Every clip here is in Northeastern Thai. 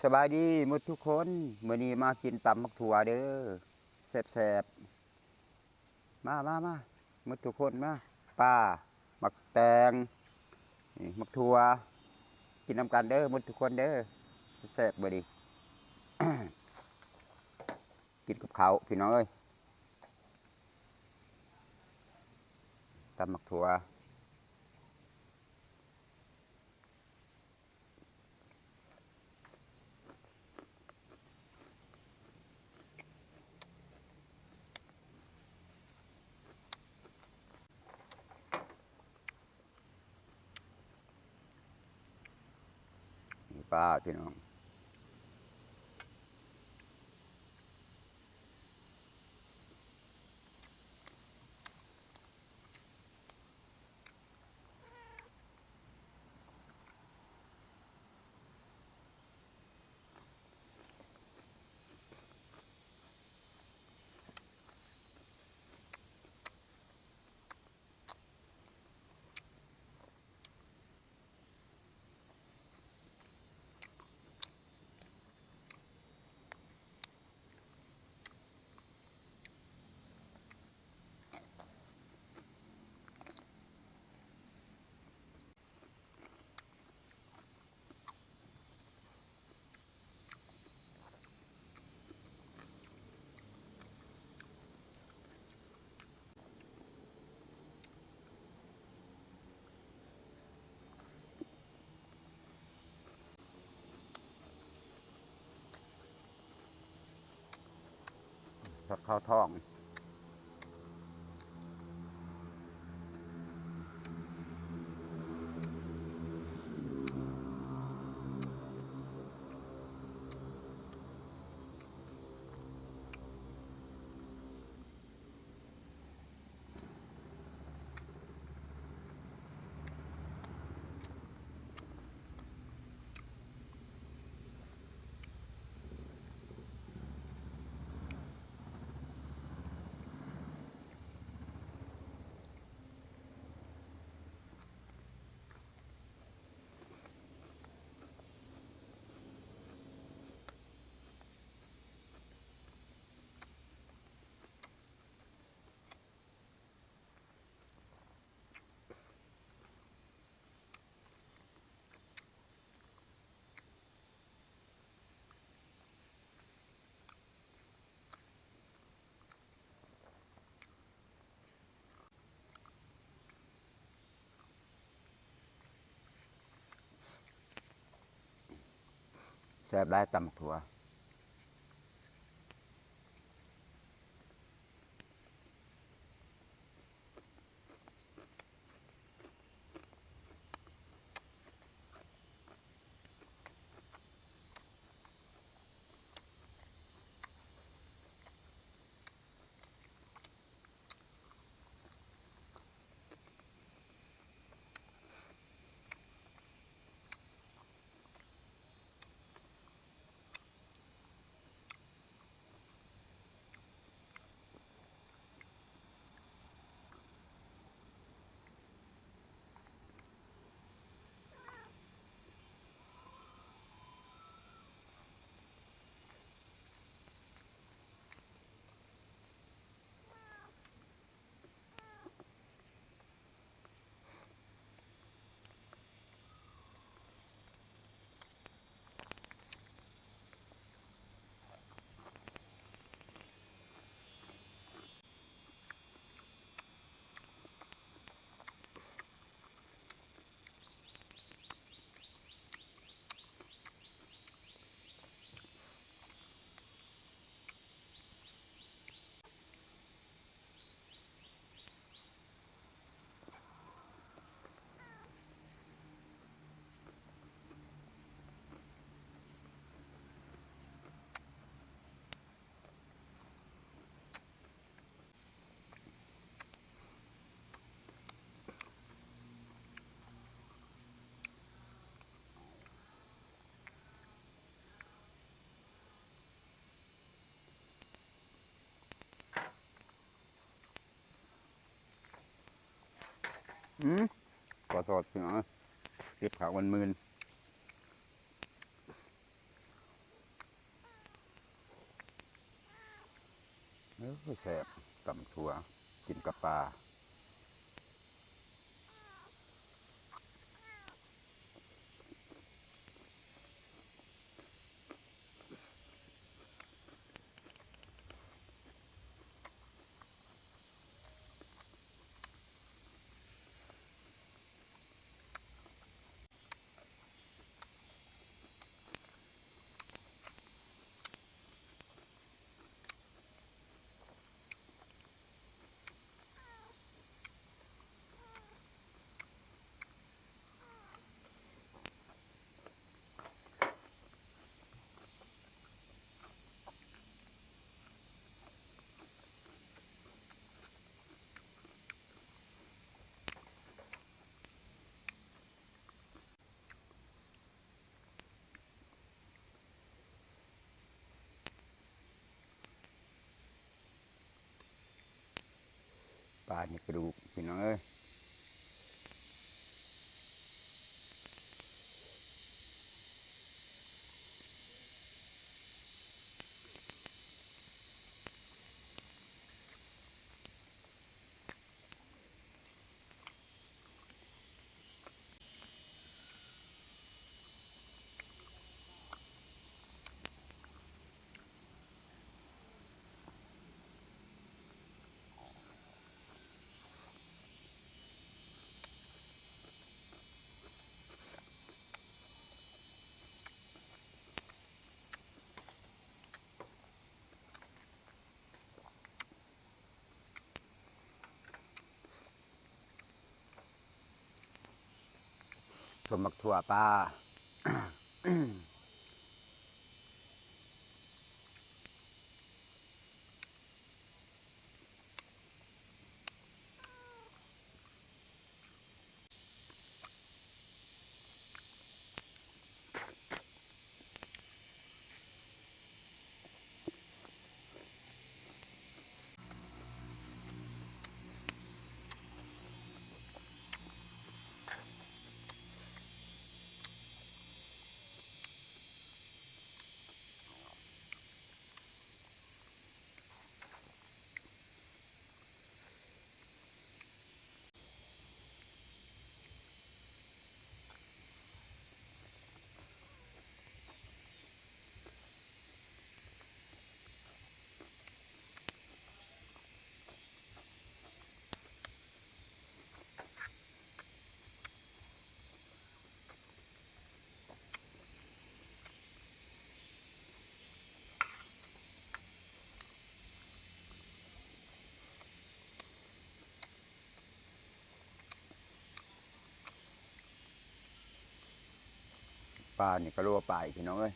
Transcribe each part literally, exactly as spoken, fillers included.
สบายดีหมดทุกคน มื้อนี้มากินตำหมากถั่วเด้อ แซ่บๆ มามามาหมดทุกคนมา ปลา หมากแตง นี่หมากถั่ว กินนำกันเด้อหมดทุกคนเด้อ แซ่บๆ มื้อนี้ กินกับข้าวพี่น้องเอ้ย ตำหมากถั่ว นี่ปลาพี่น้อง ผัดข้าวทอง แซ่บหลายตำบักถั่ว อืม ขอโทษพี่น้อง เก็บผักวันหมื่น เออ แซ่บ ตำถั่ว กินกับปลา ปลานี่กระดูก พี่น้องเอ้ย สมบักถั่วปลา ปลานี่ก็รัวปลาอีกพี่น้องเอ้ย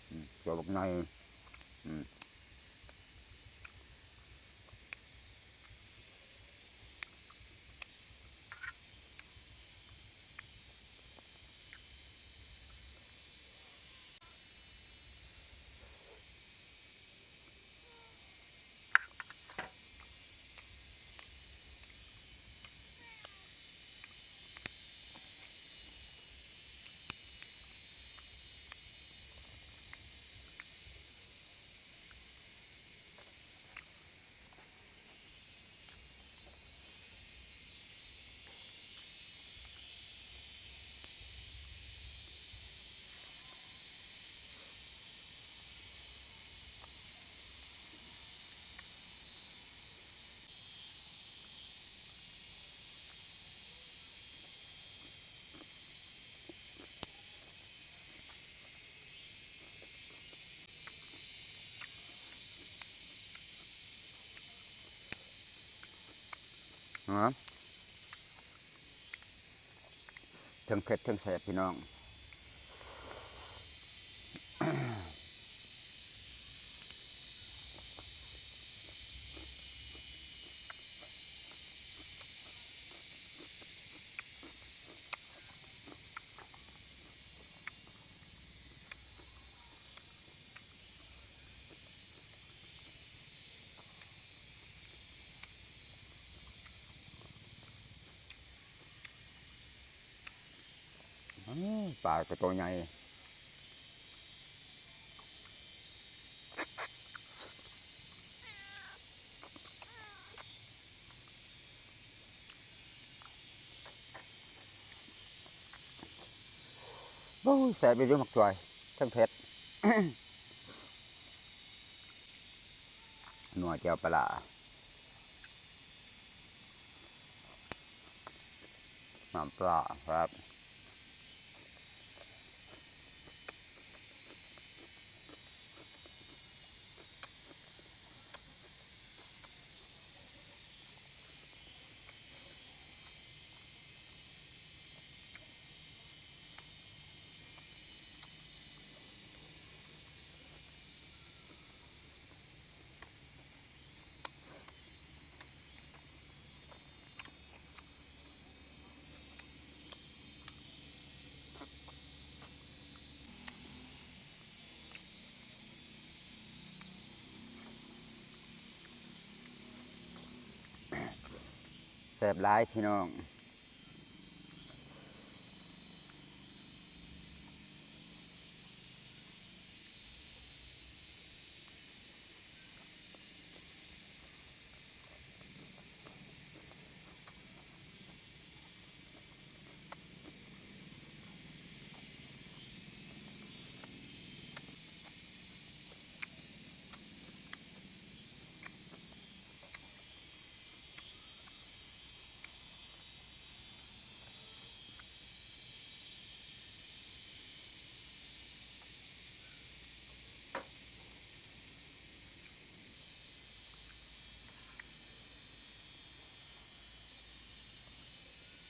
อืม ตัวบักใหญ่ อืม ฮะ เทิงเผ็ดเทิงแซ่บพี่น้อง อืม ปลาก็ตัวใหญ่ โอ้ย แซ่บอีหลีหมากถั่ว ทั้งเผ็ด นัวแจ่วปลาร้า น้ำปลาครับ แซ่บหลายพี่น้อง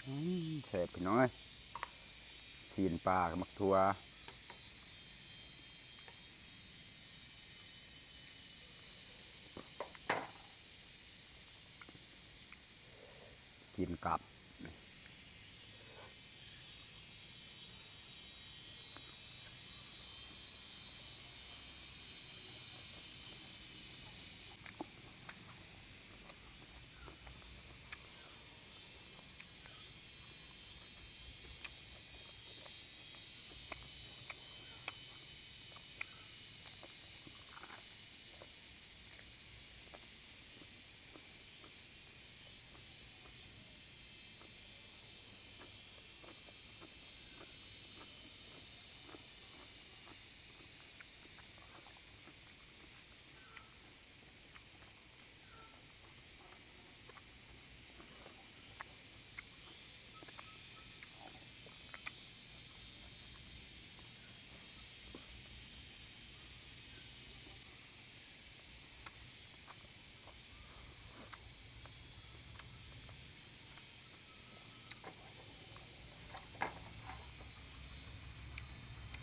อืม แซ่บพี่น้องเอ้ย ซี้นปลากับหมากถั่ว กินกับ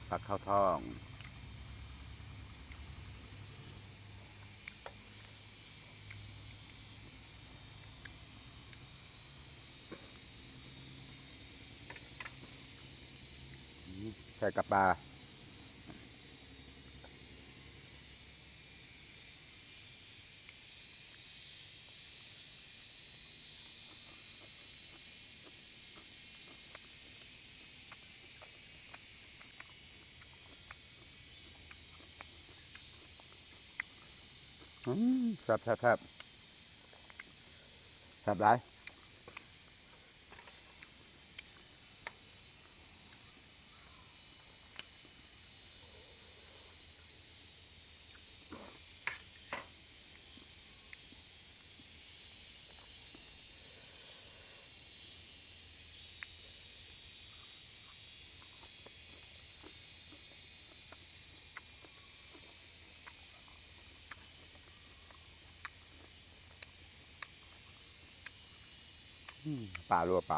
ผักเข้าท้อง อืม ใส่กับปลา อืม แซ่บ แซ่บ แซ่บ แซ่บหลาย อืม ปลาลวกไป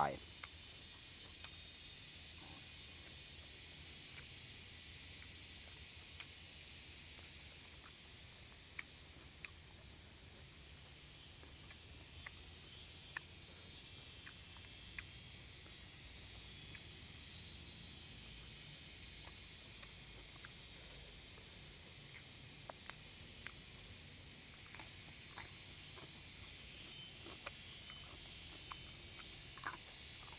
อื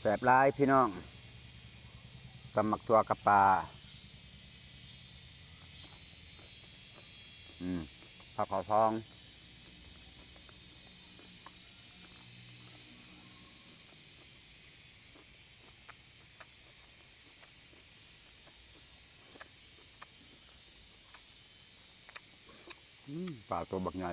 แซ่บหลายพี่น้อง ตำหมากถั่วกับปลา อืม ผักขาวทอง อืม ปลาตัวบักใหญ่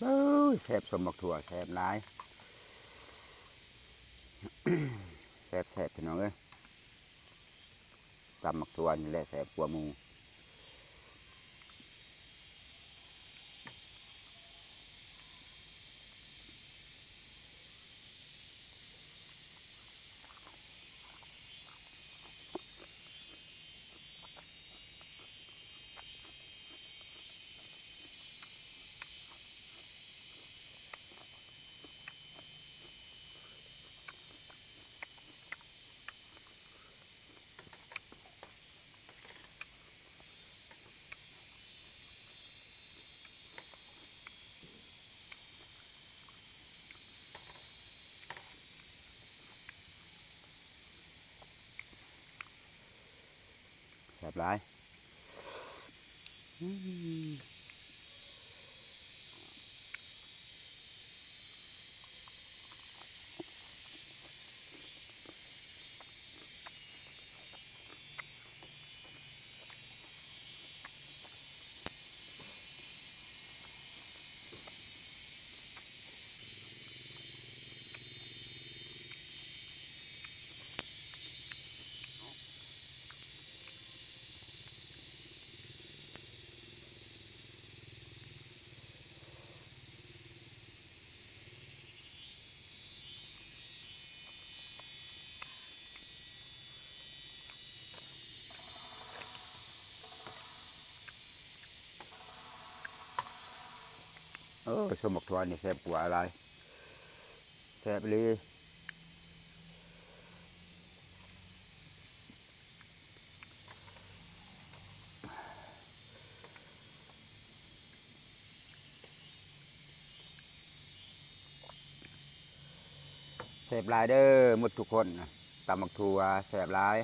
เอ้ย แซ่บสมบักถั่ว แซ่บหลาย แซ่บๆ พี่น้องเอ้ย ตำหมากถั่วนี่แหละแซ่บกว่าหมู่ แซ่บหลาย อืม เออ สมบักถั่วนี่แซ่บกว่าหลาย แซ่บอีหลี แซ่บหลายเด้อหมดทุกคนนะ ตำบักถั่วแซ่บหลาย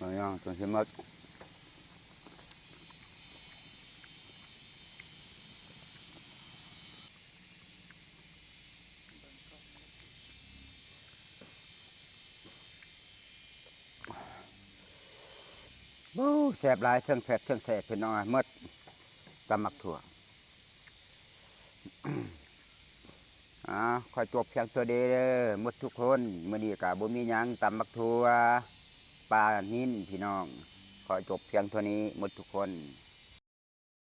เอาย่างจนสิหมด โอ้ แซ่บหลาย เทิงเผ็ดเทิงแซ่บพี่น้อง หมดตำบักถั่ว อ่า ขอจบเพียงเท่านี้เด้อ หมดทุกคน มื้อนี้ก็บ่มีหยัง ตำบักถั่ว ปลานิลพี่น้อง ขอจบเพียงเท่านี้ หมดทุกคน